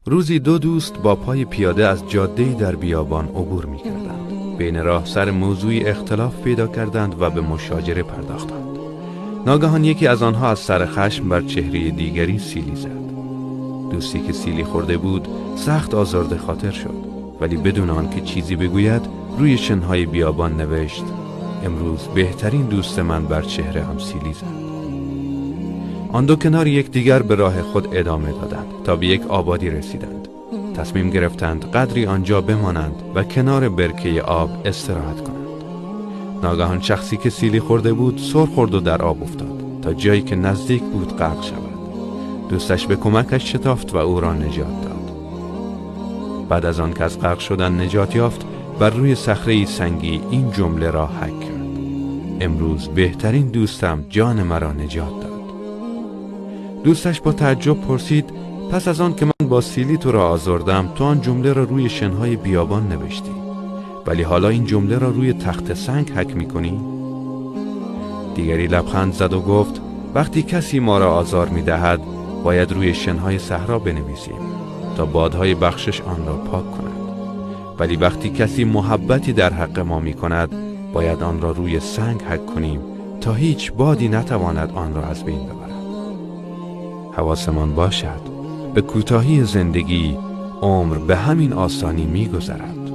روزی دو دوست با پای پیاده از جاده‌ای در بیابان عبور می‌کردند. بین راه سر موضوعی اختلاف پیدا کردند و به مشاجره پرداختند. ناگهان یکی از آنها از سر خشم بر چهره دیگری سیلی زد. دوستی که سیلی خورده بود سخت آزرده خاطر شد، ولی بدون آنکه چیزی بگوید روی شنهای بیابان نوشت: امروز بهترین دوست من بر چهره هم سیلی زد. آن دو کنار یکدیگر به راه خود ادامه دادند تا به یک آبادی رسیدند. تصمیم گرفتند قدری آنجا بمانند و کنار برکه آب استراحت کنند. ناگهان شخصی که سیلی خورده بود سر خورد و در آب افتاد تا جایی که نزدیک بود غرق شود. دوستش به کمکش شتافت و او را نجات داد. بعد از آن که از غرق شدن نجات یافت، بر روی صخره سنگی این جمله را حک کرد: امروز بهترین دوستم جان مرا نجات داد. دوستش با تعجب پرسید: پس از آن که من با سیلی تو را آزردم، تو آن جمله را روی شنهای بیابان نوشتی، ولی حالا این جمله را روی تخت سنگ حک می‌کنی؟ دیگری لبخند زد و گفت: وقتی کسی ما را آزار می‌دهد باید روی شنهای صحرا بنویسیم تا بادهای بخشش آن را پاک کند، ولی وقتی کسی محبتی در حق ما می‌کند باید آن را روی سنگ حک کنیم تا هیچ بادی نتواند آن را از بین ببرد. حواسمان باشد به کوتاهی زندگی، عمر به همین آسانی می‌گذرد.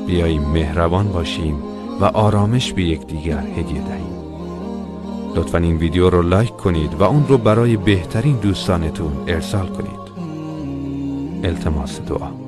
بیاییم مهربان باشیم و آرامش به یکدیگر هدیه دهیم. لطفاً این ویدیو رو لایک کنید و اون رو برای بهترین دوستانتون ارسال کنید. التماس دعا.